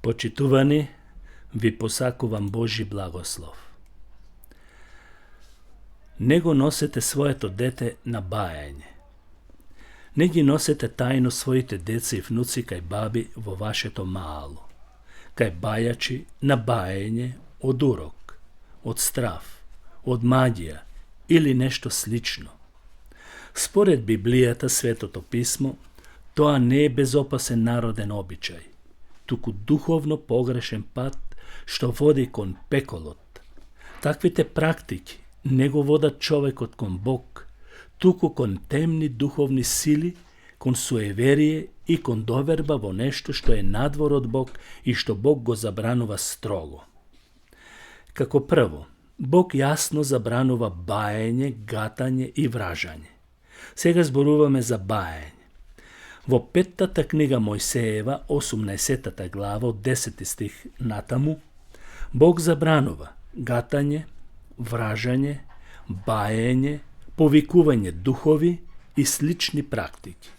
Почитувани, ви посакувам Божи благослов. Не го носете своето дете на бајање. Не ги носете тајно своите деца и внуци кај баби во вашето маало, кај бајачи на бајање од урок, од страв, од магија или нешто слично. Според Библијата, Светото писмо, тоа не е безопасен народен обичај, туку духовно погрешен пат што води кон пеколот. Таквите практики не го водат човекот кон Бог, туку кон темни духовни сили, кон суеверие и кон доверба во нешто што е надвор од Бог и што Бог го забранува строго. Како прво, Бог јасно забранува баење, гатање и вражање. Сега зборуваме за баење. Во 5-та книга Мојсеева, 18-та глава, од 10 стих натаму, Бог забранува гатање, вражање, баење, повикување духови и слични практики.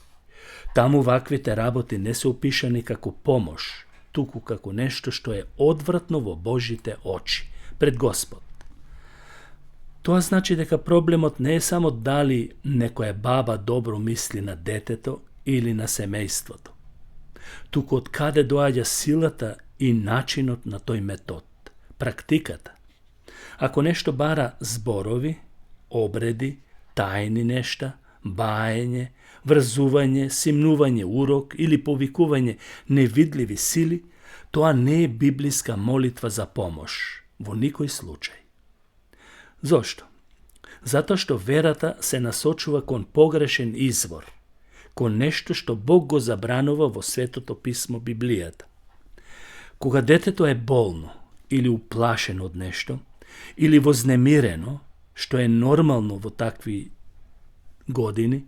Таму ваквите работи не се опишани како помош, туку како нешто што е одвратно во Божите очи, пред Господ. Тоа значи дека проблемот не е само дали некоја баба добро мисли на детето или на семејството, туку од каде доаѓа силата и начинот на тој метод, практиката. Ако нешто бара зборови, обреди, тајни нешта, баење, врзување, симнување урок или повикување невидливи сили, тоа не е библиска молитва за помош, во никој случај. Зошто? Затоа што верата се насочува кон погрешен извор, кон нешто што Бог го забранува во Светото писмо Библијата. Кога детето е болно или уплашено од нешто, или вознемирено, што е нормално во такви години,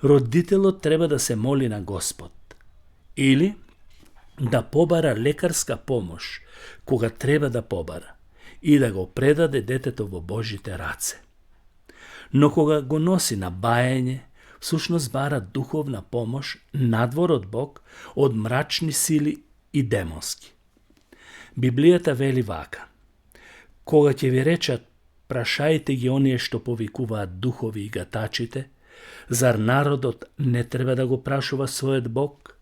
родителот треба да се моли на Господ или да побара лекарска помош кога треба да побара и да го предаде детето во Божите раце. Но кога го носи на баење, всушност бара духовна помош надвор од Бог, од мрачни сили и демонски. Библијата вели вака: кога ќе ви речат, прашајте ги оние што повикуваат духови и гатачите, зар народот не треба да го прашува својот Бог?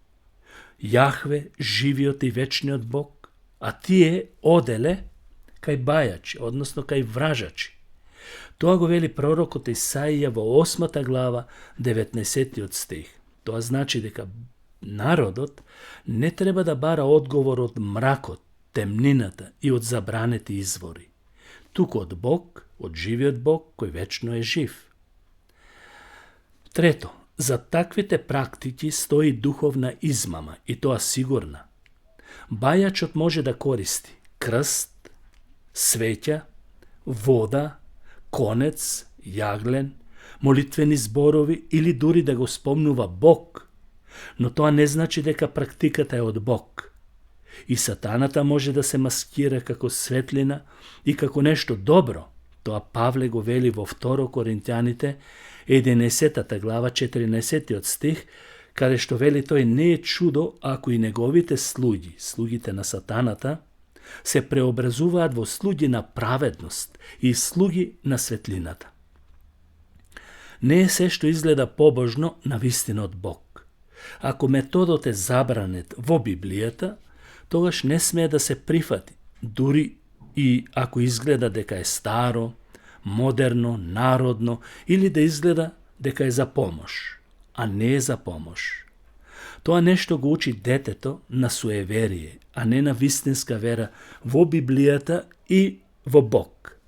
Јахве, живиот и вечниот Бог, а тие оделе кај бајачи, односно кај вражачи. Тоа го вели пророкот Исаија во 8 глава, 19 стих. Тоа значи дека народот не треба да бара одговор од мракот, темнината и од забранети извори, туку од Бог, од живиот Бог, кој вечно е жив. Трето, за таквите практики стои духовна измама, и тоа сигурна. Бајачот може да користи крст, свеќа, вода, конец, јаглен, молитвени зборови или дури да го спомнува Бог, но тоа не значи дека практиката е од Бог. И сатаната може да се маскира како светлина и како нешто добро. Тоа Павле го вели во 2 Коринтјаните, 11 глава, 14 стих, каде што вели тој не е чудо ако и неговите слуги, слугите на сатаната, се преобразуваат во слуги на праведност и слуги на светлината. Не е се што изгледа побожно на вистина од Бог. Ако методот е забранет во Библијата, тогаш не смее да се прифати, дури и ако изгледа дека е старо, модерно, народно или да изгледа дека е за помош, а не е за помош. Тоа нешто го учи детето на суеверие, а не на вистинска вера во Библијата и во Бог.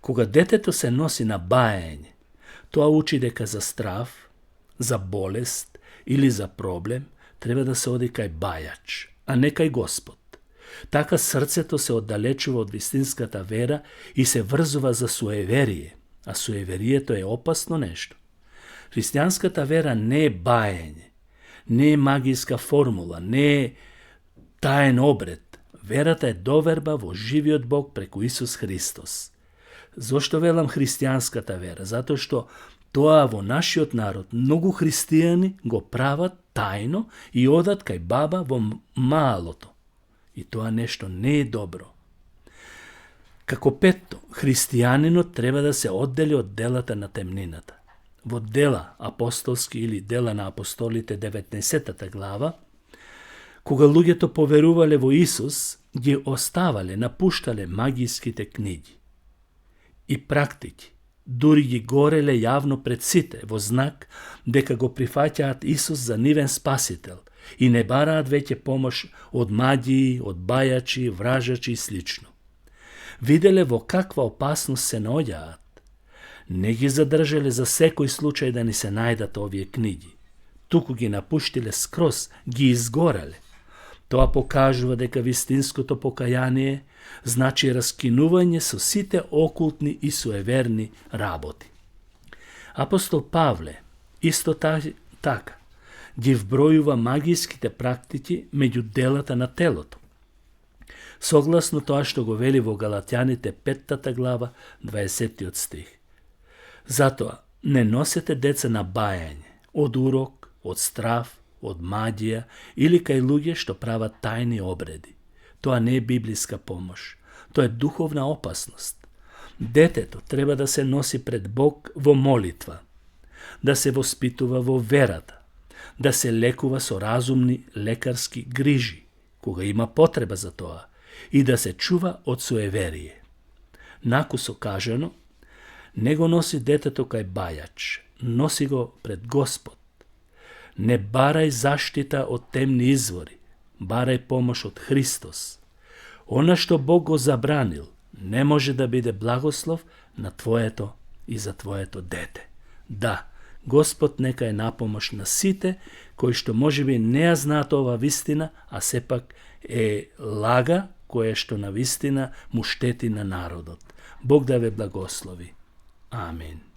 Кога детето се носи на баење, тоа учи дека за страв, за болест или за проблем треба да се оди кај бајач, а не кај Господ. Така срцето се оддалечува од вистинската вера и се врзува за суеверие, а суеверието е опасно нешто. Христијанската вера не е баење, не е магиска формула, не е таен обред. Верата е доверба во живиот Бог преку Исус Христос. Зошто велам христијанската вера? Затоа што тоа во нашиот народ многу христијани го прават тајно и одат кај баба во маалото, и тоа нешто не е добро. Како петто, христијанинот треба да се оддели од делата на темнината. Во Дела апостолски или Дела на апостолите 19 глава, кога луѓето поверувале во Исус, ги оставале, напуштале магиските книги и практики, дури ги гореле јавно пред сите во знак дека го прифаќаат Исус за нивен спасител и не бараат веќе помош од магии, од бајачи, вражачи и слично. Виделе во каква опасност се наоѓаат. Не ги задржале за секој случај да ни се најдат овие книги. Туку ги напуштиле скроз, ги изгорале. Тоа покажува дека вистинското покаяние значи раскинување со сите окултни и суеверни работи. Апостол Павле исто така ги вбројува магиските практики меѓу делата на телото. Согласно тоа што го вели во Галатјаните 5 глава 20 стих. Затоа не носете деца на бајање, од урок, од страв, од магија или кај луѓе што прават тајни обреди. Тоа не е библиска помош. Тоа е духовна опасност. Детето треба да се носи пред Бог во молитва, да се воспитува во верата, да се лекува со разумни лекарски грижи, кога има потреба за тоа, и да се чува од суеверие. Накусо кажано, не го носи детето кај бајач, носи го пред Господ. Не барај заштита од темни извори, барај помош од Христос. Она што Бог го забранил, не може да биде благослов на твоето и за твоето дете. Да, Господ нека е напомош на сите кои што можеби не ја знаат ова вистина, а сепак е лага која што на вистина му штети на народот. Бог да ве благослови. Амин.